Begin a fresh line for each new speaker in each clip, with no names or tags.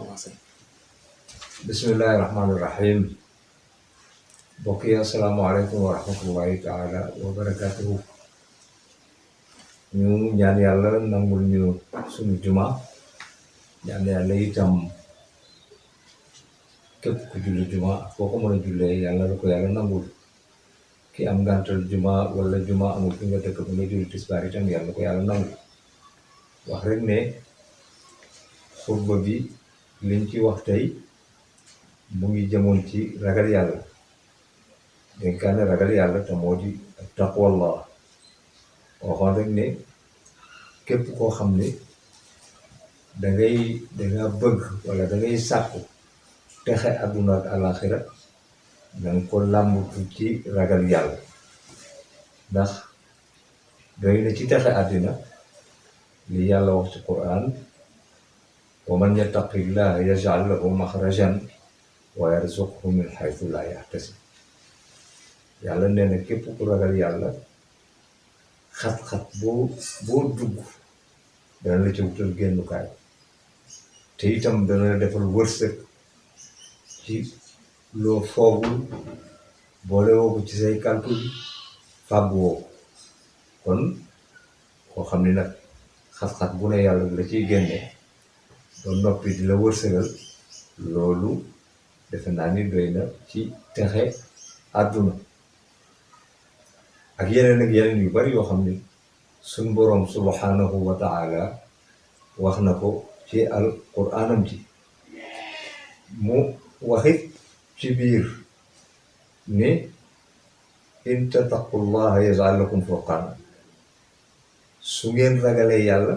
commencé.
Bismillahirrahmanirrahim. Mbokk yi asalaamaaleykum wa rahmatullahi taala wa barakatuhu. ñu ñaan yàlla nangul ñu suñu juma, ñaan yàlla itam képp ku julli juma foo ko mën a jullee yàlla la ko yàlla nangul. ki am gàntal juma wala juma amul fi nga dëkk ba nga julli tisbaar itam yàlla na ko yàlla nangul. wax rek ne xutba bi liñ ci wax tey mu ngi jëmoon ci ragal yàlla, dénkaane ragal yàlla te moo di taqwallah. waxoon rek ne képp koo xam ne danga bëgg wala dangay sàkku texe àdduna ak àlaxira danga ko làmbatu ci ragal yàlla, ndax doy na ci texe àddina li yàlla wax ci Qur'an: wa man yattaqillaha yaj'al lahu maxrajan wa yarzuqhu min haythu la yahtasib. yàlla nee na képp ku ragal yàlla xat-xat boo dugg dana la ci wutal génnukaay, te itam dana la defal wërsëg ci loo foogul, boole woo ko ci say calcul, fàggu woo ko. kon koo xam ni nag xat-xat bu ne yàlla la ciy génne ba noppi di la wërsëgal, loolu defe naa ni doy na ci texe àdduna ak yeneen yu bari yoo xam ni suñ boroom subhanahu wa ta'ala wax na ko ci alquraanam ji. mu waxit ci biir ni in tattaqullaha yaj'al lakum furqaana. su ngeen ragalee yàlla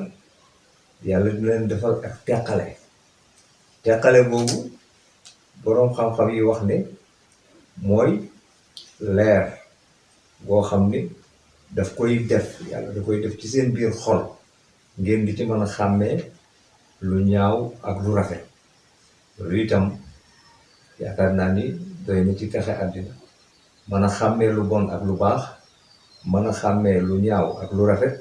dina leen defal ak teqale boobu boroom xam-xam yi wax ne mooy leer boo xam ni daf koy def, yàlla da koy def ci seen biir xol ngeen di ci mën a xàmmee lu ñaaw ak lu rafet. loolu itam yaakaar naa ni doy na ci texe àddina, mën a xàmmee lu bon ak lu baax, mën a xàmmee lu ñaaw ak lu rafet.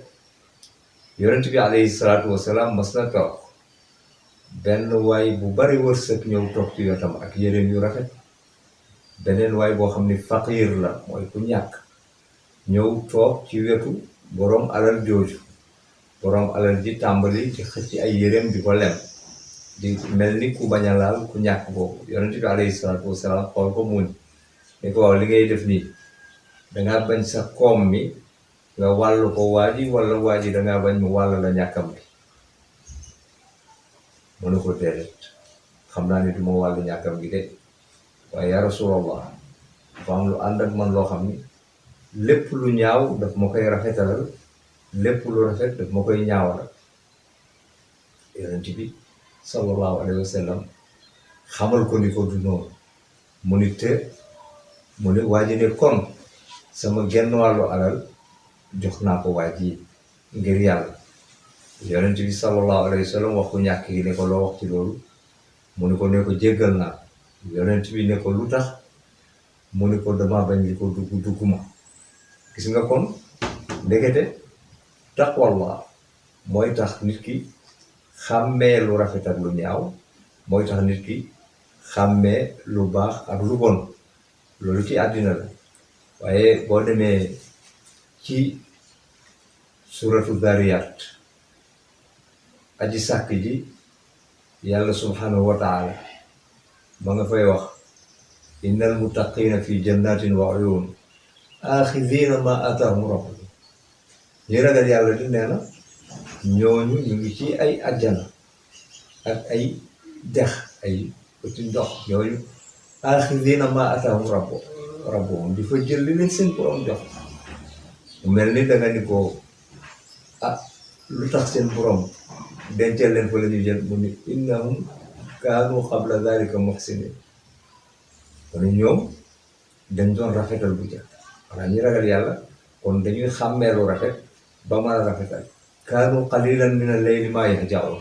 yonent bi alayhi salaatu wasalaam mas na toog benn waay bu bari wërsëg ñëw toog ci wetam ak yéreem yu rafet. beneen waay boo xam ni faqiir la, mooy ku ñàkk, ñëw toog ci wetu boroom alal jooju. boroom alal ji tàmbali ci xëcc ay yéreem di ko lem, di mel ni ku bañ a laal ku ñàkk boobu. yonent bi alayhi salaatu wasalaam xool ko muñ ne ko waaw li ngay def nii dangaa bañ sa koom mi nga wàll ko waaji wala waaji dangaa bañ mu wàll la ñàkkam bi. mu ne ko déedéet, xam naa ni du ma wàll ñàkkam gi de, waaye yaa rasulallah dafa am lu ànd ak man loo xam ni lépp lu ñaaw daf ma koy rafetalal, lépp lu rafet daf ma koy ñaawalal. yonent bi sallallahu alayhi wa sallam xamal ko ni ko du noonu. mu ni waa ji ne kon sama genn wàllu alal jox naa ko waa ji ngir yàlla. yonent bi sallallahu alayhi wa sallam wax ko ñàkk gi ne ko loo wax ci loolu. mu ni ko ne ko jéggal naa. yonent bi ne ko lu tax. mu ni ko dama bañ li ko dugguma. gis nga kon ndekete taqwallah mooy tax nit ki xàmmee lu rafet ak lu ñaaw, mooy tax nit ki xàmmee lu baax ak lu bon. loolu ci àddina la. waaye boo demee ci suratu Zariyat, aji sàkk ji yàlla subhanahu wa ta'ala ma nga fay wax: innal muttaqina fi jannatin wa uyun axidina ma atahum rabbuhum. ñi ragal yàlla di nee na ñooñu ñu ngi ci ay ajjana ak ay dex, ay petit ndox. ñooñu axidina ma atahum rabbuhum di fa jël li leen seen borom jox. mu mel ni danga ni ko lu tax seen borom dencal leen fa la ñu jël. mu ni innahum kaanu qabla dhalika muhsinin. kon ñoom dañ doon rafetal bu jëkk. xanaa ñi ragal yàlla kon dañuy xàmmee lu rafet ba mën a rafetal. kaanu qalilan min al-layli ma yahja'un.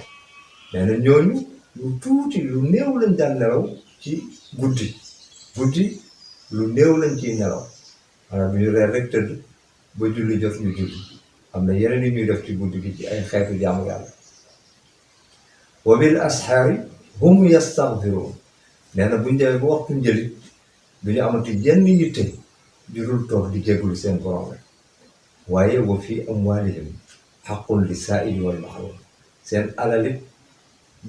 nee na ñooñu lu tuuti lu néew lañ daan nelaw ci guddi lu néew lañ ciy nelaw. xanaa bu ñu reer rek tëdd ba julli jot ñu julli. am na yeneen yi ñuy def ci guddi gi ci ay xeetu jaamu yàlla. wa bil asxaari hum yastaghfiruun nee na buñ demee ba waxtu njëlit duñu amati jenn yitte jurul toog di jégalu seen borom rek waaye wa fii amwaalihim haqqun lis-saa'ili wal mahruum seen alalit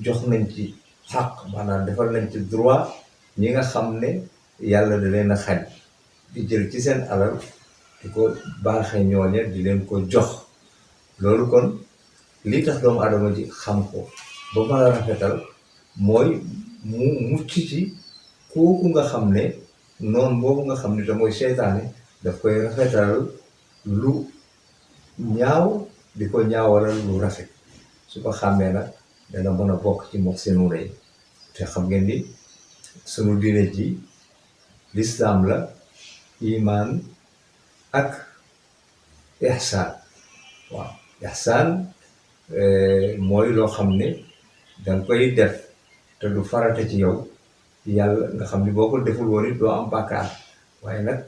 jox nañ ci xaq maanaam defal nañ ci droit ñi nga xam ne yàlla da leen a xañ di jël ci seen alal di ko baaxee ñooñe di leen ko jox loolu kon lii tax doomu adama ji xam ko ba mën a rafetal mooy mu mucc ci kooku nga xam ne noonu boobu nga xam ne te mooy seytaane daf koy rafetal lu ñaaw di ko ñaawalal lu rafet su ko xàmmee nag dana mën a bokk ci muhsinuuna yi te xam ngeen ni sunu diine ji lislaam la imaan ak ihsaan waaw ihsaan mooy loo xam ne danga koy def te du farata ci yow yàlla nga xam ni boo ko deful woon it doo am bàkkaar waaye nag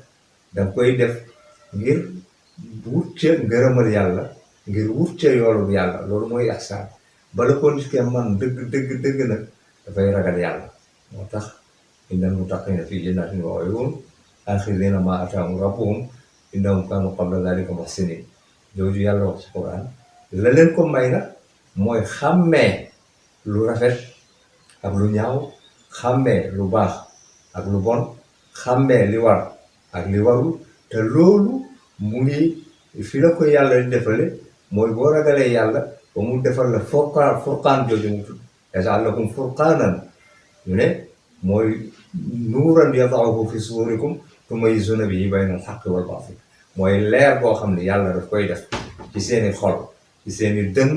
danga koy def ngir wut ca ngërëmal yàlla ngir wut ca yoolu yàlla loolu mooy ihsaan bala ko nit ke man dëgg nag dafay ragal yàlla moo tax innal muttaqiina fii jannaatin wa uyuun aaxiriina maa ataahum rabbuhum innahum kaanu qabla zaalika muhsiniin jooju yàlla wax ci Quran la leen ko may nag mooy xàmmee lu rafet ak lu ñaaw xàmmee lu baax ak lu bon xàmmee li war ak li warul te loolu mu ngi fi la ko yàlla di defale mooy boo ragalee yàlla ba mu defal la furqaan jooju mu tudd yaj'al lakum furqaanan ñu ne mooy nuuran yada'uhu fi suduurikum tumayyizuuna bihi bayna al-haqqi wal baatil mooy leer boo xam ne yàlla daf koy def ci seeni xol ci seeni dënn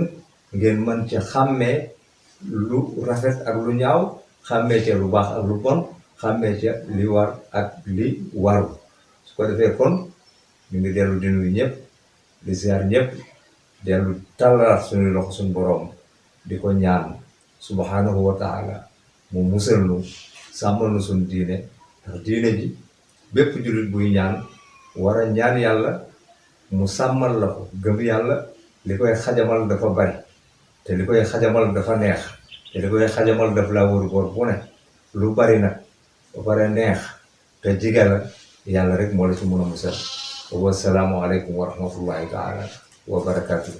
ngeen mën ca xàmmee lu rafet ak lu ñaaw xàmmee ca lu baax ak lu bon xàmmee ca li war ak li waru su ko defee kon ñu ngi dellu di nuyu ñëpp di ziar ñëpp dellu tàllalaat suñu loxo suñu boroom di ko ñaan subhanahu wa taala mu musal nu sàmmal nu suñu diine ndax diine ji bépp jullit buy ñaan war a ñaan yàlla mu sàmmal la ko gëm yàlla li koy xajamal dafa bari te li koy xajamal dafa neex te li koy xajamal daf laa wër boor bu ne lu bari nag ba pare neex te jige la yàlla rek moo la ci mën a musal wa salaamu aleykum wa rahmatullahi taala wa barakaatuhu